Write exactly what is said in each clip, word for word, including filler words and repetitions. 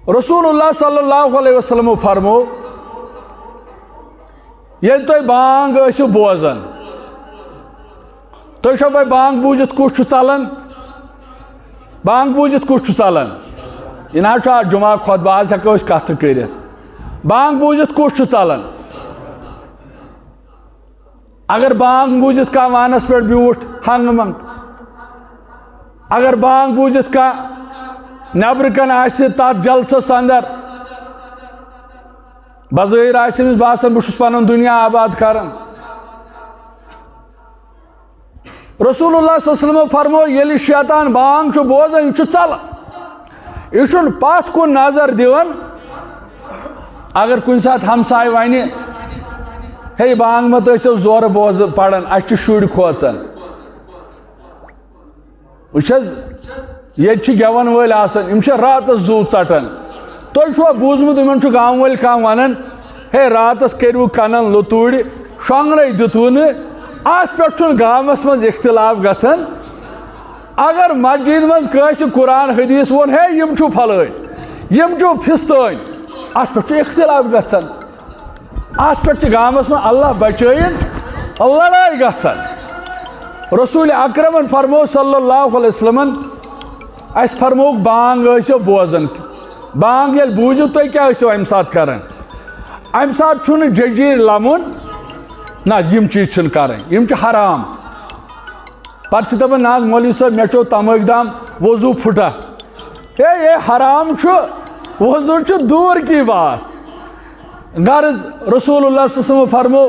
رسول اللہ صلی اللہ علیہ وسلم فرمو، ییٚلہِ تُہۍ بانگ ٲسِو بوزان، تُہۍ چھو پاے بانگ بوٗزِتھ کُس چھُ ژلان؟ بانگ بوٗزِتھ کُس چھُ ژلان؟ یہِ نہ حظ چھُ آز جمعہ خطبہ، آز ہٮ۪کو أسۍ کتھٕ کٔرِتھ۔ بانگ بوٗزِتھ کُس چھُ ژلان؟ اگر بانگ بوٗزِتھ کانٛہہ وانس پٮ۪ٹھ بیوٗٹھ ہنگہٕ منگ، اگر بانگ بوٗزِتھ کانٛہہ نٮ۪برٕ کَنۍ آسہِ تَتھ جلسَس اندر، بظٲہِر آسہِ أمِس باسان، بہٕ چھُس پَنُن دُنیا آباد کران۔ رسول اللہ صلی اللہ علیہ وسلم فرمو، ییٚلہِ شیطان بانگ چھُ بوزان، یہِ چھُ ژَلان، یہِ چھُنہٕ پَتھ کُن نظر دِوان۔ اگر کُنہِ ساتہٕ ہمساے وَنہِ، ہے، بانگ مت ٲسِو زورٕ بوزٕ پَران، اَسہِ چھِ شُرۍ کھوژان۔ وٕچھ حظ، ییٚتہِ چھِ گٮ۪وَن وٲلۍ آسان، یِم چھِ راتَس زُو ژَٹان۔ تۄہہِ چھُوا بوٗزمُت، یِمَن چھُ گامہٕ وٲلۍ کانٛہہ وَنان، ہے، راتَس کٔرِو کَنَن لُتوٗرِ، شۄنٛگنَے دیُتوُ نہٕ۔ اَتھ پٮ۪ٹھ چھُنہٕ گامَس منٛز اختلاف گژھان۔ اگر مسجد منٛز کٲنٛسہِ قرآن حدیث ووٚن، ہے، یِم چھُو پھلٲنۍ، یِم چھُو فِستٲنۍ، اَتھ پٮ۪ٹھ چھُ اختلاف گژھان۔ اَتھ پٮ۪ٹھ چھِ گامَس منٛز اللہ بچٲیِن لڑٲے گژھان۔ رسول اکرمن فرمو صلی اللہ علیہ وسلمن، اَسہِ فرمووُکھ بانگ ٲسِو بوزان۔ بانگ ییٚلہِ بوٗزِو، تُہۍ کیٛاہ ٲسِو اَمہِ ساتہٕ کران؟ اَمہِ ساتہٕ چھُنہٕ ججیٖر لَمُن، نہ، یِم چیٖز چھِنہٕ کرٕنۍ، یِم چھِ حرام۔ پتہٕ چھِ دَپان، نہ حظ مولوی صٲب، مےٚ چیوٚو تمٲکۍ دام، وضوٗ پھُٹا۔ ہے، یہِ حرام چھُ، وضوٗ چھُ دوٗر کی بات۔ غرض، رسول اللہ صلی اللہ علیہ وسلم فرمو،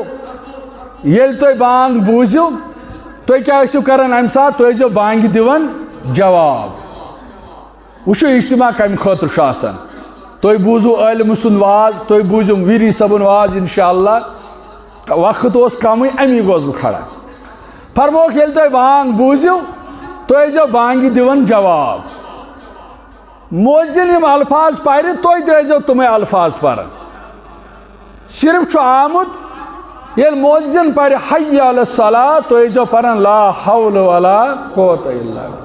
ییٚلہِ تُہۍ بانگ بوٗزِو، تُہۍ کیٛاہ ٲسِو کران اَمہِ ساتہٕ؟ تُہۍ ٲسۍزیو بانگہِ دِوان جواب۔ وٕچھِو، اجتماع کَمہِ خٲطرٕ چھُ آسان۔ تُہۍ بوٗزِو عٲلمہٕ سُنٛد واز، تُہۍ بوٗزِو ویٖری صٲبُن واز، انشاءاللہ۔ وقت اوس کمٕے، امی گوس بہٕ کھڑا۔ فرمووُکھ، ییٚلہِ تُہۍ بانگ بوٗزِو، تُہۍ ٲسۍزیو بانگہِ دِوان جواب۔ مؤذن یِم الفاظ پرِ، تُہۍ تہِ ٲسۍزیو تِمے الفاظ پران۔ صرف چھُ آمُت، ییٚلہِ مؤذن پرِ، حی علی الصلاۃ، تُہۍ ٲسۍزیو پران، لا حول ولا قوۃ الا باللہ۔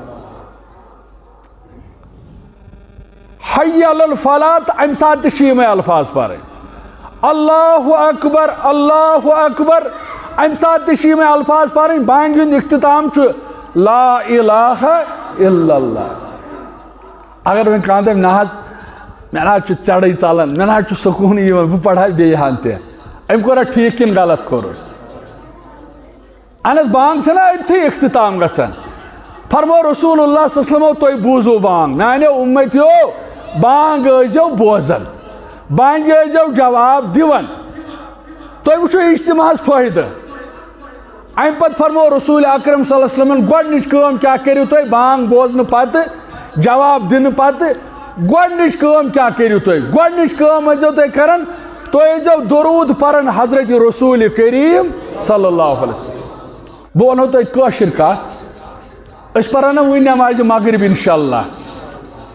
حی علی الفلاح، تہٕ اَمہِ ساتہٕ تہِ چھِ یِمے الفاظ پَرٕنۍ۔ اللہ اکبر، اللہ اکبر، اَمہِ ساتہٕ تہِ چھِ یِمے الفاظ پَرٕنۍ۔ بانگہِ ہُنٛد اختتام چھُ لا الہ الا اللہ۔ اگر وۄنۍ کانٛہہ دَپہِ، نہ حظ، مےٚ نہ حظ چھُ ژَرٕے ژَلان، مےٚ نہ حظ چھُ سکوٗنٕے یِوان، بہٕ پَرٕ ہا بیٚیہِ ہَن تہِ۔ أمۍ کوٚرا ٹھیٖک کِنہٕ غلط کوٚرُن؟ اہن حظ، بانگ چھنا أتھی اختتام گژھان۔ فرمو رسول اللہ صلی اللہ علیہ وسلمو، تُہۍ بوٗزِو بانگ، میانیو اُمتیو، بانگ ٲسۍزیو بوزان، بانگہِ ٲسۍزیو جواب دِوان۔ تُہۍ وٕچھِو اجتماعس فٲیدٕ۔ امہِ پتہٕ فرمو رسول اکرم صلی اللہ علیہ وسلمن، گۄڈٕنِچ کٲم کیٛاہ کٔرِو تُہۍ؟ بانگ بوزنہٕ پتہٕ، جواب دِنہٕ پتہٕ گۄڈٕنِچ کٲم کیٛاہ کٔرِو تُہۍ؟ گۄڈٕنِچ کٲم ٲسۍزیو تُہۍ کران، تُہۍ ٲسۍزیو درود پران حضرت رسول کریم صلی اللہ علیہ وسلم۔ بہٕ وَنو تۄہہِ کٲشِر کَتھ، أسۍ پَرو نہ وٕنۍ نٮ۪مازِ مغرب انشاءاللہ،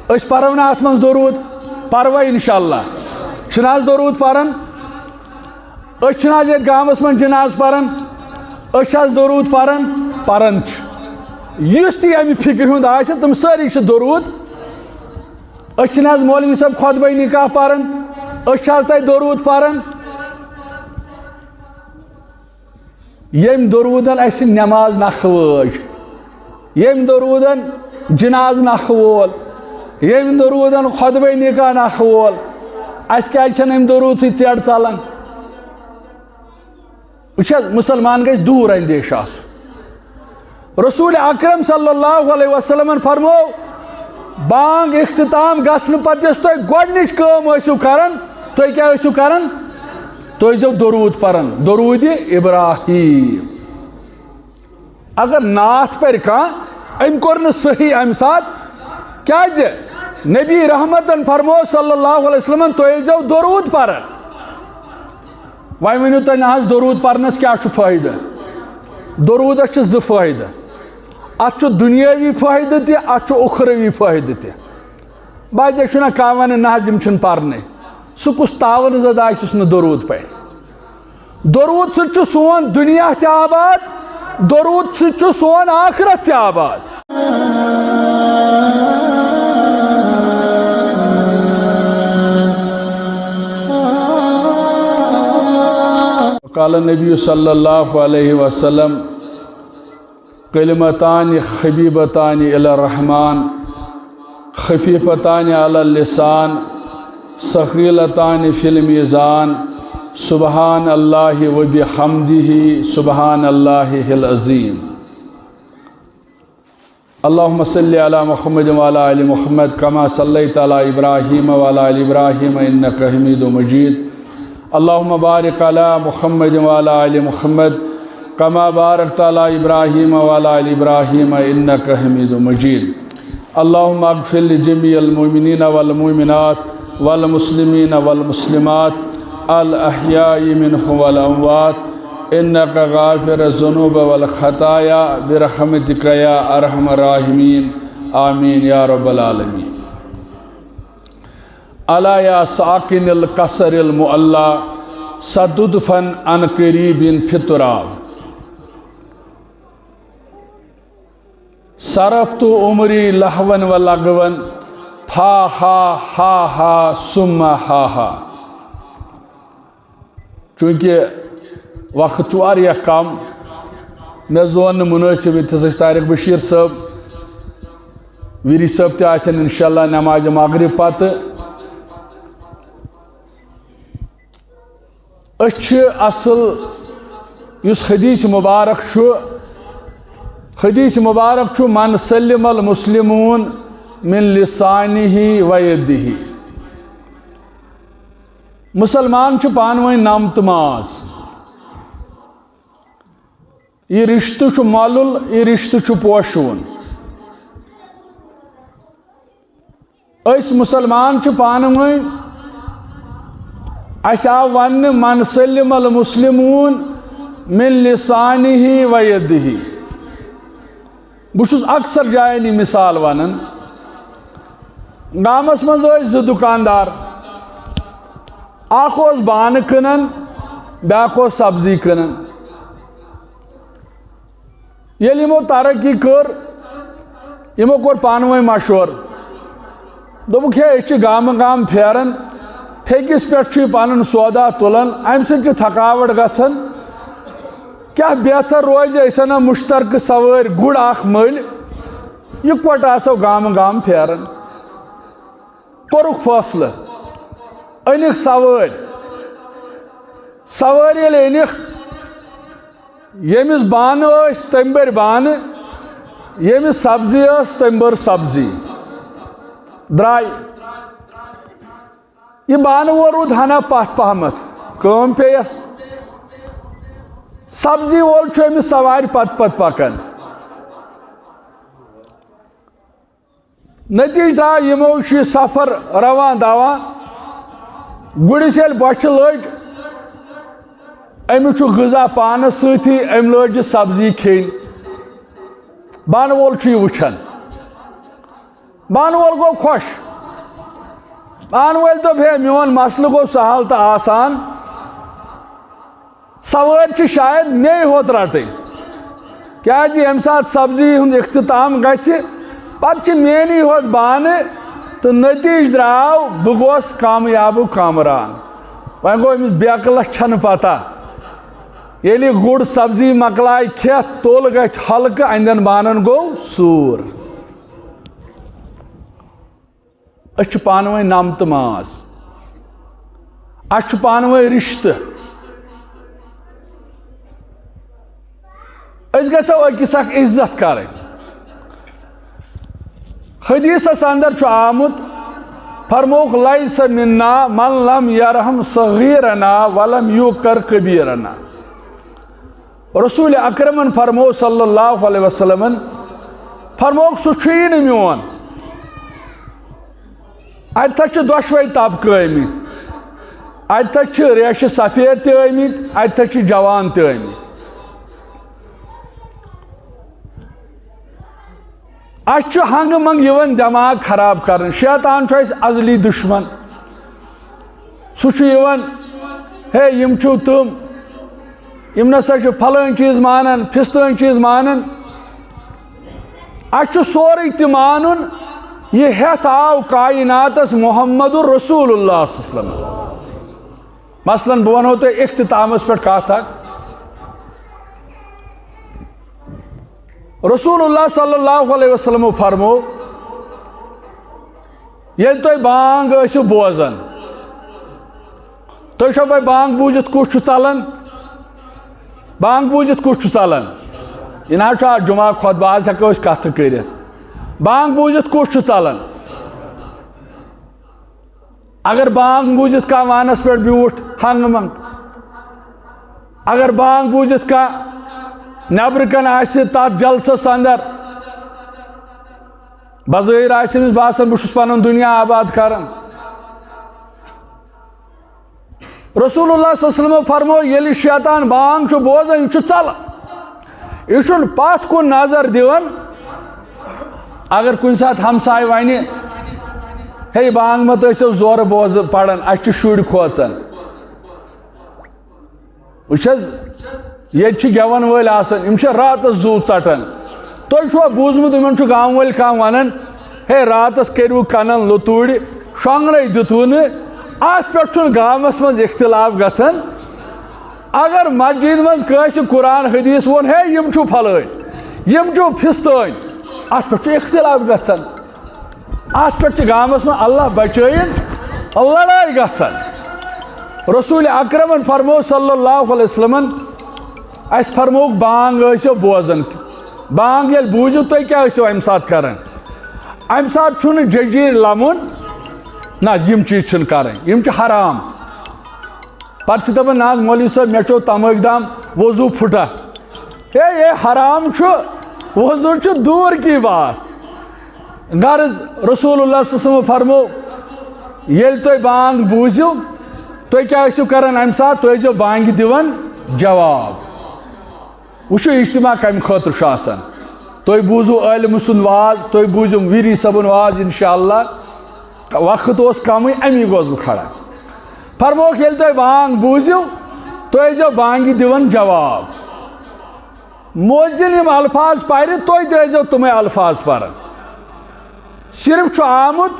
أسۍ پَرو نہ اَتھ منٛز درود، پَروا انشاءاللہ؟ چھِنہٕ حظ درود پَران؟ أسۍ چھِنہٕ حظ یَتھ گامَس منٛز جناز پَران؟ أسۍ چھِ حظ درود پَران؟ پَران چھِ۔ یُس تہِ اَمہِ فِکرِ ہُنٛد آسہِ، تِم سٲری چھِ درود۔ أسۍ چھِنہٕ حظ مولوی صٲب خطبہ نکاح پَران؟ أسۍ چھِ حظ تَتہِ درود پَران؟ ییٚمۍ دروٗدن اَسہِ نٮ۪ماز نکھٕ وٲج، ییٚمۍ دروٗدن جناز نکھٕ وول، ییٚمۍ دروٗدن خطبے نکاح نکھٕ وول، اَسہِ کیٛازِ چھَنہٕ اَمہِ دروٗد سۭتۍ ژیڑ ژلان؟ وٕچھ حظ، مُسلمان گژھِ دوٗر اندیش آسُن۔ رسول اکرم صلی اللہ علیہ وسلمن فرمو، بانگ اختتام گژھنہٕ پتہٕ یۄس تُہۍ گۄڈٕنِچ کٲم ٲسِو کران، تُہۍ کیٛاہ ٲسِو کران؟ تُہۍ ٲسۍزیو درود پران، درود ابراہیم۔ اگر نعت پرِ کانٛہہ، أمۍ کوٚر نہٕ صحیح اَمہِ ساتہٕ، کیٛازِ؟ نبی رحمتن فرمو صلی اللہ علیہ وسلمن، تُہۍ ٲسۍزیو درود پران۔ وۄنۍ ؤنِو تُہۍ، نہ حظ، درود پرنس کیٛاہ چھُ فٲیدٕ؟ درودس چھِ زٕ فٲیدٕ، اتھ چھُ دُنیٲوی فٲیدٕ تہِ، اتھ چھُ اُخروی فٲیدٕ تہِ۔ بعضے چھُنہ کانٛہہ ونان، نہ حظ، یِم چھِنہٕ پرنٕے۔ سُہ کُس تاوَن زد آسہِ یُس نہٕ درود پرِ؟ درود سۭتۍ چھُ سون دُنیا تہِ آباد، درود سۭتۍ چھُ سون آخرت تہِ آباد۔ قال النبي صلى الله عليه وسلم: كلمتان خبيبتان إلى الرحمن، خفيفتان على اللسان، ثقيلتان في الميزان، سبحان الله وبحمده، سبحان الله العظيم. اللهم صل على محمد وعلى آل محمد كما صليت على إبراهيم وعلى آل إبراهيم إنك حميد مجيد. اللهم بارك على محمد وعلى آل محمد كما باركت على إبراهيم وعلى آل إبراهيم إنك حميد مجيد. اللهم اغفر لجميع المؤمنين والمؤمنات والمسلمين والمسلمات الأحياء منهم والأموات إنك غافر الذنوب والخطايا برحمتك يا أرحم الراحمين. آمين يا رب العالمين. ألا يا ساكن القصر المعلى، ستدفن عن قريب في التراب. صرفت عمري لهوا ولغوا، فا ها ها ها ثم ها ها۔ چونکہ وقت چھُ واریاہ کم، مےٚ زون نہٕ مُنٲسِب ییٚتہِ ہسا چھُ طارق بشیر صٲب، ویری صٲب تہِ آسن انشاءاللہ نمازِ مغرب پتہٕ۔ أسۍ چھِ اصل یُس حدیث مبارک چھُ، حدیث مبارک چھُ: من سلم المسلمون من لسانه ويده۔ مسلمان چھِ پانہٕ ؤنۍ نم تہٕ ماز۔ یہِ رشتہٕ چھُ مۄلُل، یہِ رشتہٕ چھُ پوشوُن۔ أسۍ مسلمان چھِ پانہٕ ؤنۍ، اَسہِ آو وننہٕ: من سلم المسلمون من لسانه ويده۔ بہٕ چھُس اکثر جاین یہِ مثال ونان۔ گامس منٛز ٲسۍ زٕ دُکاندار، اکھ اوس بانہٕ کٕنان، بیٛاکھ اوس سبزی کٕنان۔ ییٚلہِ یِمو ترقی کٔر، یِمو کوٚر پانہٕ ؤنۍ مشورٕ۔ دوٚپُکھ، ہے، أسۍ چھِ گامہٕ گام پھیران، پھیٚکِس پٮ۪ٹھ چھُ یہِ پنُن سودا تُلان، اَمہِ سۭتۍ چھِ تھکاوٹ گژھان۔ کیٛاہ بہتر روزِ، أسۍ اَنو مُشترکہٕ سوٲرۍ گُر اکھ مٔلۍ، یِکوٹہٕ آسو گامہٕ گام پھیران۔ کوٚرُکھ فٲصلہٕ، أنِکھ سوٲرۍ۔ سوٲرۍ ییٚلہِ أنِکھ، ییٚمِس بانہٕ ٲسۍ، تٔمۍ بٔرۍ بانہٕ، ییٚمِس سبزی ٲس، تٔمۍ بٔر سبزی۔ درٛاے۔ یہِ بانہٕ وول روٗد ہنا پتھ پہمتھ، کٲم پیٚیَس۔ سبزی وول چھُ أمِس سوارِ پتہٕ پتہٕ پکان۔ نتیجہ درٛاو، یِمو چھُ یہِ سفر رواں دواں۔ گُرِس ییٚلہِ بۄچھِ لٔج، أمِس چھُ غذا پانس سۭتی، أمۍ لٲج یہِ سبزی کھیٚنۍ۔ بانہٕ وول چھُ یہِ وٕچھان۔ بانہٕ وول گوٚو خۄش۔ بانہٕ وٲلۍ دوٚپ، ہے، میون مسلہٕ گوٚو سہل تہٕ آسان۔ سوٲرۍ چھِ شاید مے ہوت رٹٕنۍ، کیازِ ییٚمہِ ساتہٕ سبزی ہُنٛد اختتام گژھِ، پتہٕ چھِ میٲنی ہوت بانہٕ، تہٕ نتیجہٕ درٛاو بہٕ گوس کامیابُک کامران۔ وۄنۍ گوٚو أمِس بیکلس چھنہٕ پتہ، ییٚلہِ گُر سبزی مۄکلایہِ کھٮ۪تھ، توٚل گژھِ ہلکہٕ، اَندٮ۪ن بانن گوٚو سوٗر۔ أسۍ چھِ پانہٕ ؤنۍ نم تہٕ ماز، اَسہِ چھُ پانہٕ ؤنۍ رِشتہٕ۔ أسۍ گژھو أکِس اکھ عزت کرٕنۍ۔ حدیثس اندر چھُ آمُت، فرمووُکھ، "لیس منا من لم یرحم صغیرنا ولم یوقر کبیرنا۔" رسول اکرمن فرمو صلی اللہ علیہ وسلمن فرمووُکھ، سُہ چھُیی نہٕ میون۔ اتہِ تھا چھِ دۄشوے طبقہٕ ٲمٕتۍ، اتہِ تھا چھِ ریشہِ سفید تہِ ٲمٕتۍ، اتہِ تھا چھِ جوان تہِ ٲمٕتۍ۔ اسہِ چھُ ہنگہٕ منگہٕ یِوان دٮ۪ماغ خراب کرنہٕ۔ شیطان چھُ اسہِ ازلی دشمن۔ سُہ چھُ یِوان، ہے، یِم چھِو تِم، یِم نسا چھِ پھلٲنۍ چیٖز مانان، پھستٲنۍ چیٖز مانان۔ اسہِ چھُ سورُے تہِ مانُن۔ یہِ ہٮ۪تھ آو کائناتس محمد رسول اللہ صلی اللہ علیہ وسلم۔ مثلاً، بہٕ ونہو تۄہہِ اختتامس پٮ۪ٹھ کتھ اکھ۔ رسول اللہ صلی اللہ علیہ وسلم فرمو، ییٚلہِ تُہۍ بانگ ٲسِو بوزان، تُہۍ چھو پاے بانگ بوٗزِتھ کُس چھُ ژلان؟ بانگ بوٗزِتھ کُس چھُ ژلان؟ یہِ نہ حظ چھُ آز جمعہ خطبہ، آز ہٮ۪کو أسۍ کتھٕ کٔرِتھ۔ بانگ بوٗزِتھ کُس چھُ ژلان؟ اگر بانگ بوٗزِتھ کانٛہہ وانس پٮ۪ٹھ بیوٗٹھ ہنگہٕ منٛگ، اگر بانگ بوٗزِتھ کانٛہہ نٮ۪برٕ کَنۍ آسہِ تَتھ جلسس اندر، بظٲہِر آسہِ أمِس باسان، بہٕ چھُس پنُن دُنیا آباد کران۔ رسول اللہ صلی اللہ علیہ وسلم فرمو، ییٚلہِ شیطان بانگ چھُ بوزان، یہِ چھُ ژلان، یہِ چھُنہٕ پتھ کُن نظر دِوان۔ اگر کُنہِ ساتہٕ ہمساے ونہِ، ہے، بانگ مت ٲسِو زورٕ بوز پران، اسہِ چھِ شُرۍ کھوژان۔ وٕچھ حظ، ییٚتہِ چھِ گٮ۪وَن وٲلۍ آسان، یِم چھِ راتَس زُو ژَٹان۔ تۄہہِ چھُوا بوٗزمُت، یِمَن چھُ گامہٕ وٲلۍ کانٛہہ وَنان، ہے، راتَس کٔرِو کَنَن لُتوٗرِ، شۄنٛگنَے دیُتوُ نہٕ۔ اَتھ پٮ۪ٹھ چھُنہٕ گامَس منٛز اختلاف گژھان۔ اگر مسجد منٛز کٲنٛسہِ قرآن حدیث ووٚن، ہے، یِم چھُو پھلٲنۍ، یِم چھُو فِستٲنۍ، اَتھ پٮ۪ٹھ چھُ اختلاف گژھان۔ اتھ پٮ۪ٹھ چھِ گامس منٛز اللہ بچٲیِن لڑٲے گژھان۔ رسول اکرمن فرمو صلی اللہ علیہ وسلمن، اسہِ فرمووُکھ بانگ ٲسِو بوزان، بانگ ییٚلہِ بوٗزِو تُہۍ کیٛاہ ٲسِو امہِ ساتہٕ کران؟ امہِ ساتہٕ چھُنہٕ ججیٖر لمُن، نہ، یِم چیٖز چھِنہٕ کرٕنۍ، یِم چھِ حرام۔ پتہٕ چھِ دپان، نہ حظ مولوی صٲب، مےٚ چیوٚو تمٲکۍ دام، وضوٗ پھُٹا۔ ہے، یہِ حرام چھُ، وضوٗ چھُ دوٗر کی بات۔ غرض، رسول اللہ صلی اللہ علیہ وسلم فرمو، ییٚلہِ تُہۍ بانگ بوٗزِو، تُہۍ کیٛاہ ٲسِو کران امہِ ساتہٕ؟ تُہۍ ٲسۍزیو بانگہِ دِوان جواب۔ وٕچھِو، اجتماع کمہِ خٲطرٕ چھُ آسان۔ تُہۍ بوٗزِو عٲلمہٕ سُنٛد واز، تُہۍ بوٗزِو ویٖری صٲبُن واز، انشاءاللہ۔ وقت اوس کمٕے، امی گوس بہٕ کھڑا۔ فرمووُکھ، ییٚلہِ تُہۍ بانگ بوٗزِو، تُہۍ ٲسۍزیو بانگہِ دِوان جواب۔ مؤذن یِم الفاظ پرِ، تُہۍ تہِ ٲسۍزیو تِمے الفاظ پران۔ صرف چھُ آمُت،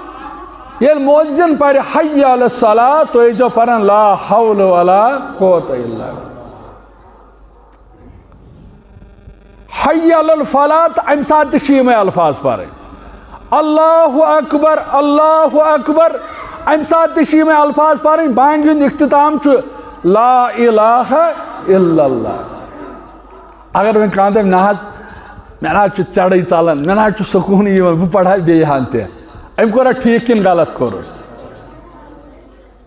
ییٚلہِ مؤذن پرِ حی علی الصلاۃ، تُہۍ ٲسۍزیو پران لا حول ولا قوۃ الا باللہ۔ حی علی الفلاح، تہٕ اَمہِ ساتہٕ تہِ چھِ یِمے الفاظ پَرٕنۍ۔ اللہ اکبر، اللہ اکبر، اَمہِ ساتہٕ تہِ چھِ یِمے الفاظ پَرٕنۍ۔ بانگہِ ہُنٛد اختتام چھُ لا الہ الا اللہ۔ اگر وۄنۍ کانٛہہ دَپہِ، نہ حظ، مےٚ نہ حظ چھُ ژَرٕے ژَلان، مےٚ نہ حظ چھُ سکوٗنٕے یِوان، بہٕ پَرٕ ہا بیٚیہِ ہَن تہِ۔ أمۍ کوٚرا ٹھیٖک کِنہٕ غلط کوٚرُن؟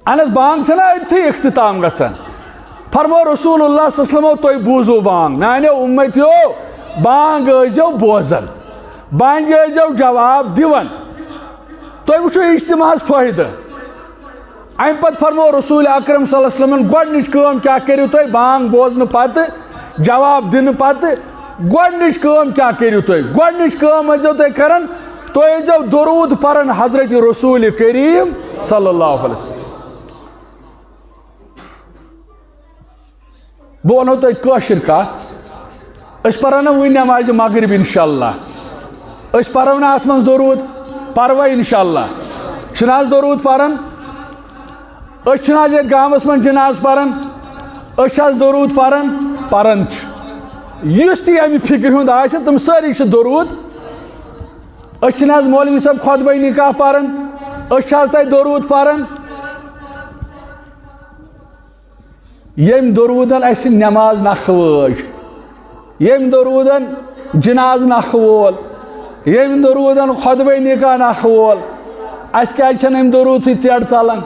اہن حظ، بانگ چھنا أتھی اختتام گژھان۔ فرمو رسول اللہ صلی اللہ علیہ وسلمو، تُہۍ بوٗزِو بانگ، میانیو اُمتیو، بانگ ٲسۍزیو بوزان، بانگہِ ٲسۍزیو جواب دِوان۔ تُہۍ وٕچھِو اجتماعس فٲیدٕ۔ امہِ پتہٕ فرمو رسول اکرم صلی اللہ علیہ وسلمن، گۄڈٕنِچ کٲم کیٛاہ کٔرِو تُہۍ؟ بانگ بوزنہٕ پتہٕ، جواب دِنہٕ پتہٕ گۄڈٕنِچ کٲم کیٛاہ کٔرِو تُہۍ؟ گۄڈٕنِچ کٲم ٲسۍزیو تُہۍ کران، تُہۍ ٲسۍزیو درود پران حضرت رسول کریم صلی اللہ علیہ وسلم۔ بہٕ وَنو تۄہہِ کٲشِر کَتھ، أسۍ پَرو نہ وٕنۍ نٮ۪مازِ مغرب انشاءاللہ، أسۍ پَرو نہ اَتھ منٛز درود، پَروا انشاءاللہ؟ چھِنہٕ حظ درود پَران؟ أسۍ چھِنہٕ حظ یَتھ گامَس منٛز جِناز پَران؟ أسۍ چھِ حظ درود پَران؟ پَران چھِ۔ یُس تہِ ییٚمہِ فِکرِ ہُنٛد آسہِ، تِم سٲری چھِ درود۔ أسۍ چھِنہٕ حظ مولوی صٲب خطبہ نکاح پَران؟ أسۍ چھِ حظ تۄہہِ درود پَران؟ ییٚمۍ دروٗدن اَسہِ نٮ۪ماز نکھٕ وٲج، ییٚمۍ دروٗدن جناز نکھٕ وول، ییٚمۍ دروٗدن خطبے نکاح نکھٕ وول، اَسہِ کیٛازِ چھَنہٕ اَمہِ دروٗد سۭتۍ ژیڑ ژلان؟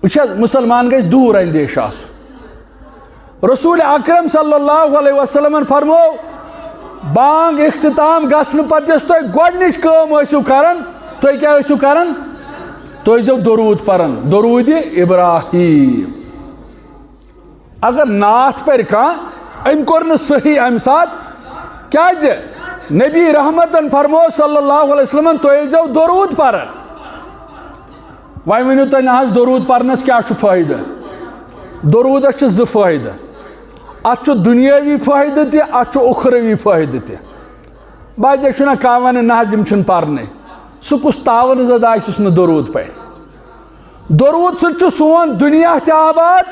وٕچھ حظ، مُسلمان گژھِ دوٗر اندیش آسُن۔ رسول اکرم صلی اللہ علیہ وسلمن فرمو، بانگ اختتام گژھنہٕ پتہٕ یۄس تۄہہِ گۄڈٕنِچ کٲم ٲسِو کران، تُہۍ کیٛاہ ٲسِو کران؟ تُہۍ ٲسۍزیو درود پران، درود ابراہیم۔ اگر نعت پرِ کانٛہہ، أمۍ کوٚر نہٕ صحیح اَمہِ ساتہٕ، کیٛازِ نبی رحمتن فرمو صلی اللہ علیہ وسلمن، تُہۍ ٲسۍزیو درود پران۔ وۄنۍ ؤنِو تُہۍ، نہ حظ، درود پرنس کیٛاہ چھُ فٲیدٕ؟ درودس چھِ زٕ فٲیدٕ۔ اتھ چھُ دُنیٲوی فٲیدٕ تہِ، اتھ چھُ اُخروی فٲیدٕ تہِ۔ بعضے چھُنہ کانٛہہ ونان، نہ حظ، یِم چھِنہٕ پرنٕے۔ سُہ کُس تعاون زد آسہِ یُس نہٕ درود پرِ؟ درود سۭتۍ چھُ سون دُنیا تہِ آباد،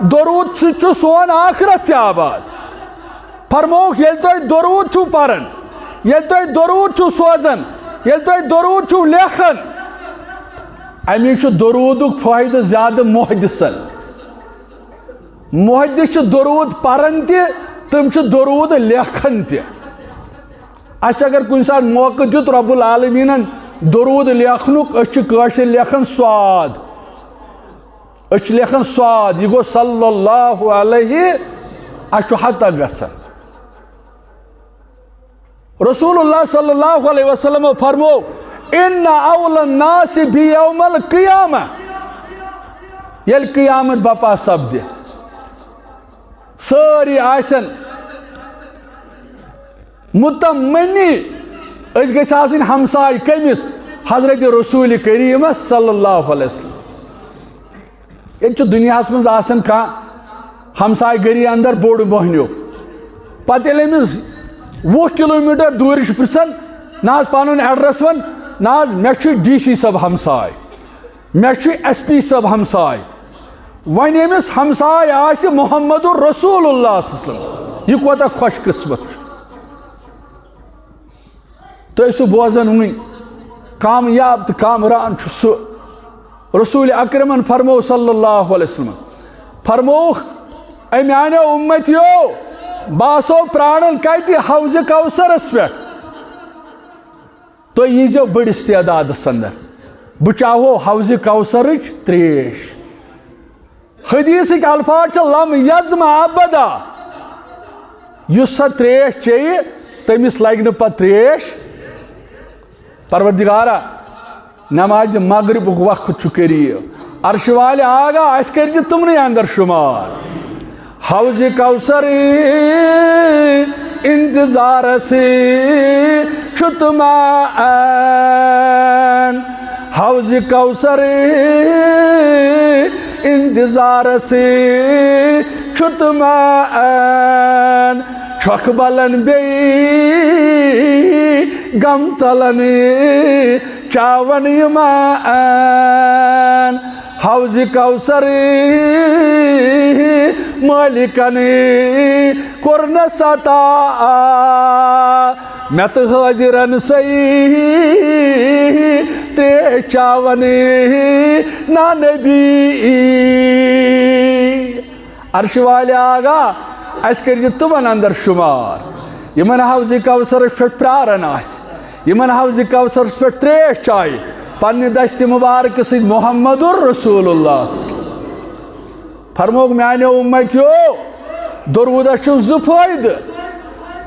درود سۭتۍ چھُ سون آخرت تہِ آباد۔ فرمووُکھ، ییٚلہِ تُہۍ درود چھِو پران، ییٚلہِ تُہۍ درود چھِو سوزان، ییٚلہِ تُہۍ درود چھِو لیکھان، اَمہِ چھُ درودُک فٲیدٕ زیادٕ محدثن۔ محدث چھِ درود پران تہِ، تِم چھِ درود لیکھان تہِ۔ اَسہِ اگر کُنہِ ساتہٕ موقعہٕ دیُت رب العالمیٖنن درود لیکھنُک، أسۍ چھِ کٲشِر لیکھان صاد۔ أسۍ چھِ لیکھان صاد، یہِ گوٚو صلی اللہ علیہ، اَسہِ چھُ ہتا گژھان۔ رسول اللہ صلی اللہ علیہ وسلم فرمو، "ان اول الناس بی یوم القیامہ"، ییٚلہِ قیامت بپا سپدِ، سٲری آسن متمنی، أسۍ گٔژھۍ آسٕنۍ ہمساے کٔمِس؟ حضرت رسول کریمس صلی اللہ علیہ وسلم۔ ییٚتہِ چھُ دُنیاہَس منٛز آسان کانٛہہ ہمسایہِ گٔری اندر بوٚڑ مۄہنیو۔ پتہٕ ییٚلہِ أمِس وُہ کلوٗمیٖٹر دوٗرِ چھُ پرژھان، "نہ حظ، پنُن ایڈریس وَن۔" "نہ حظ، مےٚ چھُ ڈی سی صٲب ہمساے، مےٚ چھُ ایس پی صٲب ہمساے۔" وۄنۍ ییٚمِس ہمساے آسہِ محمد رسول اللہ صلی اللہ علیہ وسلم، یہِ کوٗتاہ خۄش قسمت چھُ۔ تُہۍ ٲسِو بوزان وٕنۍ، کامیاب تہٕ کامران چھُ سُہ۔ رسول اکرمن فرمو صلی اللہ علیہ وسلم، فرمووُکھ، "اے میانیو امتیو، بہٕ آسو پراران کتہِ؟ حوض کوثرس پٮ۪ٹھ۔ تُہۍ ییٖزیو بٔڑِس تعدادس اندر، بہٕ چاہو حوض کوثرٕچ تریش۔" حدیثٕکۍ الفاظ چھِ، "لم یظمأ ابدا"، یُس سۄ تریش چیٚیہِ، تٔمِس لگہِ نہٕ پتہٕ تریش۔ پروردگارا، نمازِ مغربُک وقت چھُ قریب، عرشہِ والہِ آگاہ، اَسہِ کٔرۍ زِ تِمنٕے اندر شُمار۔ حوضِ کوثر انتظارس چھُ تمعن، حوضِ کوثر انتظارس چھُ تمعن، چھۄکھ بلن بیٚیہِ غم ژلن چاون یِمن۔ حوضِ کوثر مٲلِکن کوٚر نہٕ ستا، مےٚ تہٕ حٲضِرن سٕے تریش چاون نا نبی۔ عرشہِ والہِ آگاہ، اَسہِ کٔرۍ زِ تِمن اندر شُمار، یِمن حوضِ کوثرس پٮ۪ٹھ پراران آسہِ، یِمن حوضِ کوثرس پٮ۪ٹھ تریش چایہِ پننہِ دستِ مبارکہٕ سۭتۍ محمد رسول اللہ۔ فرمووُکھ، میانیو امتیو، درودس چھُ زٕ فٲیدٕ۔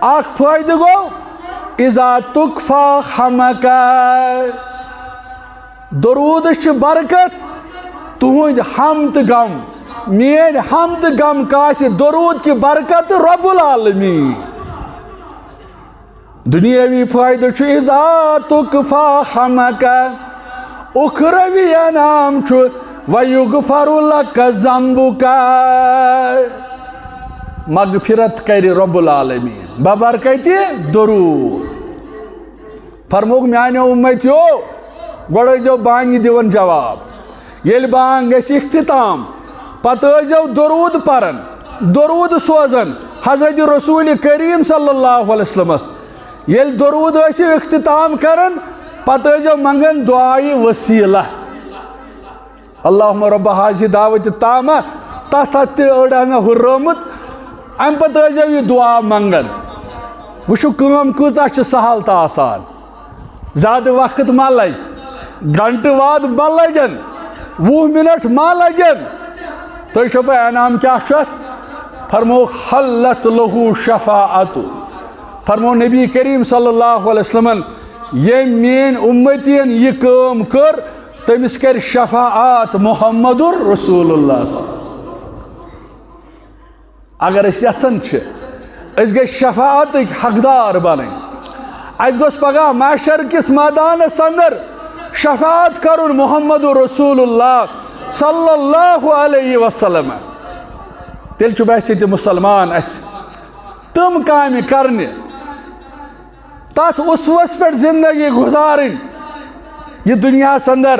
اکھ فٲیدٕ گوٚو، اذا تکفی حمک، درودس چھِ برکت، تُہنٛدۍ ہم تہٕ غم، میٲنۍ ہم تہٕ غم کاسہِ درود کہِ برکت رب العالمین۔ دنیاوی فٲیدٕ چھُ، اذا تکفی حمک، اخروی انعام چھُ، ویغفر لک ذنبک، مغفرت کرِ رب العالمین ببرکتِ درود۔ فرمووُکھ، میانیو امتیو، گۄڈٕ ٲسۍزیو بانگہِ دِوان جواب۔ ییٚلہِ بانگ گژھِ اختتام، پتہٕ ٲسۍزیو درود پران، درود سوزان حضرت رسول کریم صلی اللہ علیہ وسلمس۔ ییٚلہِ درود ٲسِو اختتام کران، پتہٕ ٲسۍزیو منگان دعایہِ وسیلہ۔ اللہم رب هذه الدعوة التامة، تتھ اتھ تہِ أڑ ہنا ہُرٲومٕژ، امہِ پتہٕ ٲسۍزیو یہِ دعا منگان۔ وٕچھِو، کٲم کۭژاہ چھِ سہل تہٕ آسان۔ زیادٕ وقت ما لگہِ، گھنٹہٕ واد ما لگن، وُہ منٹ ما لگن۔ تُہۍ چھِو پاے انعام کیٛاہ چھُ اتھ؟ فرمووُکھ، حلت لہو شفاعت۔ فرموو نبی کریم صلی اللہ علیہ وسلمن، ییٚمۍ میٲنۍ امتین یہِ کٲم کٔر، تٔمِس کرِ شفاعت محمد رسول اللہ۔ اگر أسۍ یژھان چھِ، أسۍ گٔژھۍ شفاعتٕکۍ حقدار بنٕنۍ، اَسہِ گوٚژھ پگاہ محشر کِس مٲدانس اندر شفاعت کرُن محمد رسول اللہ صلی اللہ علیہ وسلم۔ تیٚلہِ چھُ باسہِ تہِ مسلمان اَسہِ تِم کامہِ کرنہِ، تتھ اسوس پٮ۪ٹھ زندگی گزارٕنۍ۔ یہِ دُنیاہس اندر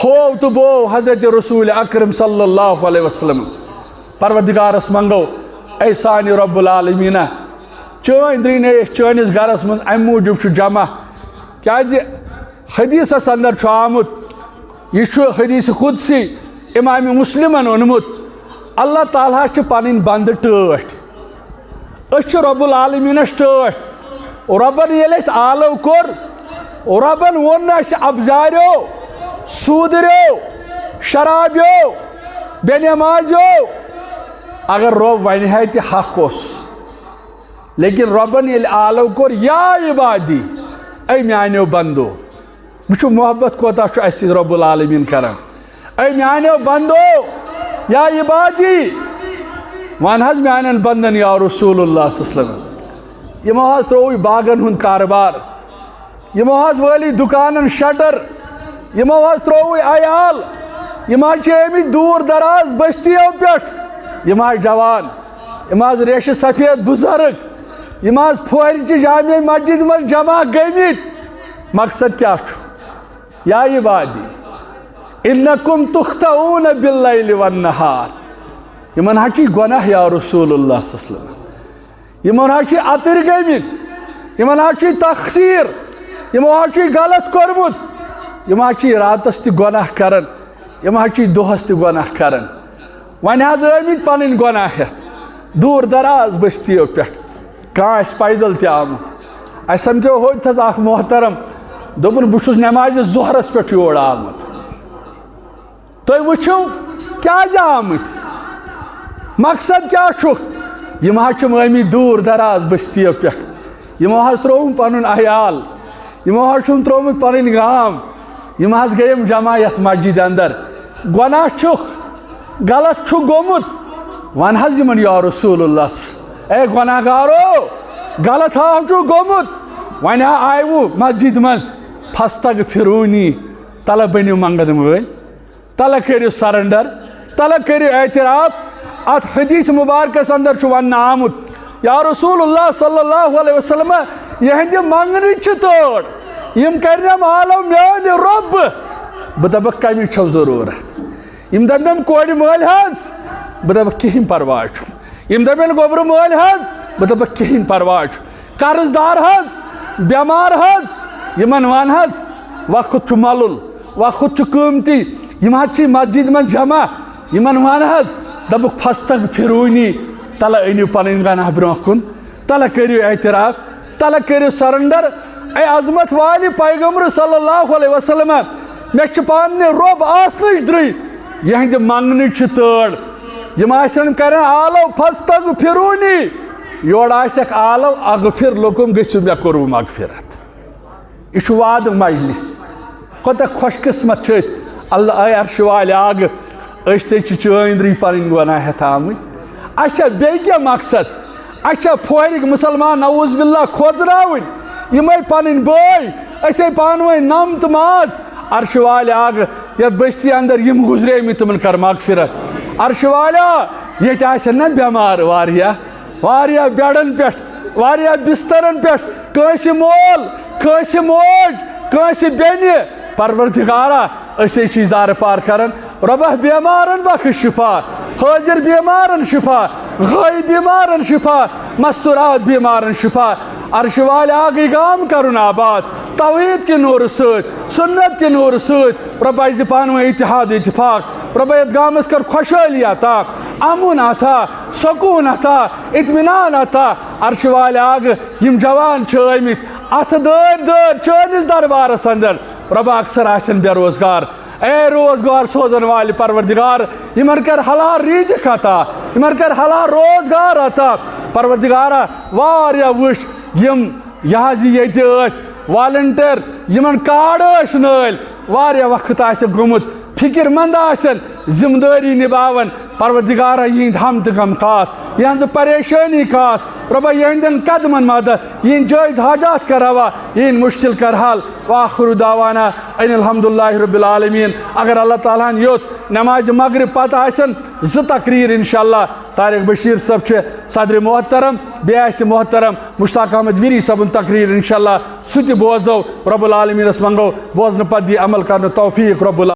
ہوو تہٕ بوو حضرت رسول اکرم صلی اللہ علیہ وسلم۔ پروردگارس منگو، اے سانہِ رب العالمینہ، چٲنۍ درٕنۍ ٲسۍ چٲنِس گرس منٛز، امہِ موٗجوٗب چھُ جمع۔ کیازِ؟ حدیثس اندر چھُ آمُت، یہِ چھُ حدیث قدسی امام مسلمن اوٚنمُت۔ اللہ تعالیٰ چھِ پنٕنۍ بندٕ ٹٲٹھۍ، أسۍ چھِ رب العالمینس ٹٲٹھۍ۔ ربن ییٚلہِ اَسہِ آلو کوٚر، ربن ووٚن نہٕ اَسہِ ابزاریو، سوٗدریو، شرابیو، بے نمازیو۔ اگر رب ونہِ ہا تہِ حق اوس، لیکن ربن ییٚلہِ آلو کوٚر، یا عبادی، اے میانیو بندو، وٕچھِو محبت کوتاہ چھُ اَسہِ سۭتۍ رب العالمین کران۔ اے میانیو بندو، یا عبادی، وَن حظ میانٮ۪ن بندن یا رسول اللہ صلی اللہ علیہ وسلم۔ یِمو حظ ترٛووُے باغن ہُنٛد کاربار، یِمو حظ وٲلی دُکانن شٹر، یِمو حظ ترٛووُے عیال، یِم حظ چھِ آمٕتۍ دوٗر دراز بستیو پٮ۪ٹھ، یِم حظ جوان، یِم حظ ریشہِ سفید بُزرگ، یِم حظ پھورِ چہِ جامع مسجد منٛز جمع گٔمٕتۍ۔ مقصد کیٛاہ چھُ؟ یا عبادی، انکم تخطئون باللیل والنہار۔ یِمن حظ چھِ گۄناہ یا رسول اللہ صلی اللہ علیہ وسلم۔ یِمن حظ چھِ اَتٕرۍ گٔمٕتۍ، یِمن حظ چھُ تقصیر، یِمو حظ چھُ غلط کوٚرمُت، یِم حظ چھِ راتس تہِ گۄناہ کران، یِم حظ چھِ دۄہس تہِ گۄناہ کران۔ وۄنۍ حظ آمٕتۍ پنٕنۍ گۄناہ ہٮ۪تھ دوٗر دراز بستیو پٮ۪ٹھ، کانٛہہ آسہِ پیدل تہِ آمُت۔ اَسہِ سمکھیو ہوٚتہِ تھَس اکھ محترم، دوٚپُن، بہٕ چھُس نمازِ ظہرس پٮ۪ٹھ یور آمُت۔ تُہۍ وٕچھِو، کیٛازِ آمٕتۍ؟ مقصد کیٛاہ چھُکھ؟ یِم حظ چھِم آمٕتۍ دوٗر دراز بستیو پٮ۪ٹھ۔ یِمو حظ ترٛووُم پنُن عیال، یِمو حظ چھُم ترٛوومُت پنٕنۍ گام، یِم حظ گٔیم جمع یتھ مسجدِ اندر۔ گۄناہ چھُکھ، غلط چھُکھ گوٚمُت، ون حظ یِمن یا رسول اللہ۔ اے گۄناہ گارو، غلط ہا چھُکھ گوٚمُت، وۄنۍ ہا آیوٕ مسجدِ منٛز، فاستغفرونی، تلہ بٔنِو منگن وٲلۍ۔ تلہ کٔرِو surrender، تلہ کٔرِو اعتراف۔ اتھ حدیث مبارکس اندر چھُ وننہٕ آمُت، یا رسول اللہ صلی اللہ علیہ وسلم، یہندِ منگنٕچ چھِ تٲڑ، یِم کرنم آلو میانہِ رۄبہٕ۔ بہٕ دپکھ، کمِچ چھو ضروٗرت؟ یِم دپنم، کورِ مٲلۍ حظ۔ بہٕ دپکھ، کہیٖنۍ پرواے چھُنہٕ۔ یِم دپن، گوٚبرٕ مٲلۍ حظ۔ بہٕ دپکھ، کہیٖنۍ پرواے چھُنہٕ۔ قرض دار حظ، بٮ۪مار حظ، یِمن ون حظ، وقت چھُ مۄلُل، وقت چھُ قۭمتی، یِم حظ چھِ مسجد منٛز جمع، یِمن ون حظ، دپُکھ، فاستغفرونی، تلہ أنِو پنٕنۍ گۄناہ برونٛہہ کُن، تلہ کٔرِو اعتراف، تلہ کٔرِو surrender۔ اے عظمت والہِ پیغمبر صلی اللہ علیہ وسلم، مےٚ چھِ پننہِ رۄب آسنٕچ درٕے، یِہنٛدِ منگنٕچ چھِ تٲڑ۔ یِم آسن کران آلو، فاستغفرونی، یورٕ آسٮ۪کھ آلو، اغفر لکم، گٔژھِو مےٚ کوٚروٕ مغفرت۔ یہِ چھُ وعدٕ مجلس۔ کوتاہ خۄش قسمت چھِ أسۍ، اللہ اے عرشہِ والہِ آگہٕ، أسۍ تہِ چھِ چٲنۍ درٕے پنٕنۍ گۄناہ ہٮ۪تھ آمٕتۍ۔ اچھا، بیٚیہِ کیٛاہ مقصد؟ اچھا، پھورِکۍ مسلمان نعوذ باللہ کھوژراوٕنۍ، یِمے پنٕنۍ بٲے، أسے پانہٕ ؤنۍ نم تہٕ ماز۔ عرشہِ والہِ آگہٕ، یتھ بستی اندر یِم گُزریمٕتۍ، تِمن کر مغفرت۔ عرشہِ والیا، ییٚتہِ آسن نا بٮ۪مار واریاہ، واریاہ بیڈن پٮ۪ٹھ، واریاہ بسترن پٮ۪ٹھ، کٲنٛسہِ مول، کٲنٛسہِ موج، کٲنٛسہِ بیٚنہِ۔ پروردگارا، أسۍ ہے چھِ زارٕ پار کران۔ رۄبہ، بیمارن بخش شفا، حٲضِر بیمارن شفا، غٲیب بیمارن شفا، مستورات بیمارن شفا۔ عرشہِ والہِ آگٕے گام کرُن آباد، توحید کہِ نوٗرٕ سۭتۍ، سُنت کہِ نوٗرٕ سۭتۍ۔ رۄبہ، اَسہِ دِ پانہٕ ؤنۍ اتحاد اتفاق۔ رۄبہ، یتھ گامس کر خۄشحٲلی عطا، امُن عطا، سکوٗن عطا، اطمینان عطا۔ عرشہِ والہِ آگہٕ، یِم جوان چھِ آمٕتۍ اتھٕ دٲرۍ دٲرۍ چٲنِس دربارس اندر، رۄبہ، اکثر آسن بے روزگار۔ اے روزگار سوزن والہِ پروردگار، یِمن کر حلال رزق عطا، یِمن کر حلال روزگار عطا۔ پروردگارا، واریاہ وٕچھ یِم، یہِ حظ یہِ ییٚتہِ ٲسۍ volunteer، یِمن card ٲسۍ نٲلۍ، واریاہ وقت آسٮ۪کھ گوٚمُت، فکر مند آسن، ذمہٕ دٲری نباون۔ پروردگارا، یِہنٛدۍ ہم تہٕ غم کاس، یِہنٛزٕ پریشٲنی کاس۔ رۄبہ، یِہنٛدٮ۪ن قدمن مدد، یِہنٛدۍ جٲیز حاجات کر روا، یِہنٛدۍ مشکل کر حل۔ وآخر دعوانا ان الحمد للہ رب العالمین۔ اگر اللہ تعالیٰ ہن یوٚژھ، نمازِ مغرب پتہٕ آسن زٕ تقریر انشاءاللہ۔ طارق بشیر صٲب چھِ صدر محترم، بیٚیہِ آسہِ محترم مشتاق احمد ویری صٲبُن تقریر انشاءاللہ، سُہ تہِ بوزو۔ رب العالمینس منگو بوزنہٕ پتہٕ دی عمل کرنہٕ توفیق رب العالمین۔